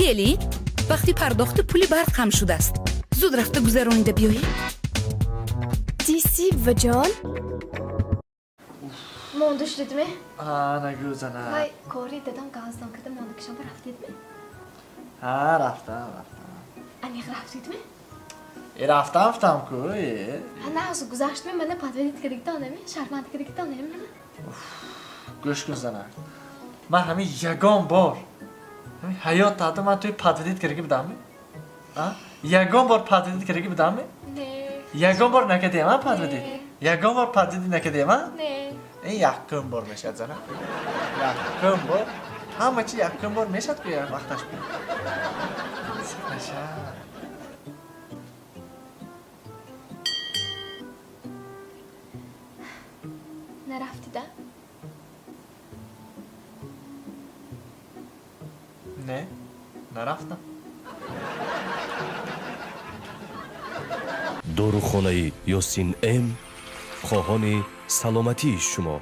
Келин, вақти пардохти пули барқ ҳам шудааст. Зуд рафта гузаронида биёед. Диси, буваҷон, монда шудидми? А, нагӯ, зана. Вай, кори дадам газдон карда мондагишонба рафтидми? Ҳа, рафтам, рафтам. Аниқ рафтидми? Э, рафтам, рафтам ку, э. Ҳа, нағз гузаштми? Мана подводить кардагитонами, шарманда кардагитонами мана. Гӯш кун, зана, ман ҳамин ягон бор ҳамин ҳаёт таҳта ман туи подводить кардаги будамми? А, ягон бор подводить кардаги будамми? Не. Ягон бор накардем, а, подводить? Не. Ягон бор подводить накардем, а? Не. Ин якум бор мешавад, зана, якум бор. Ҳама чи якум бор мешавад ку, як вақташ мешавад. Нарафтида? Не, нарафтам. Дорухонаи Ёсин М хоҳони саломатии шумо.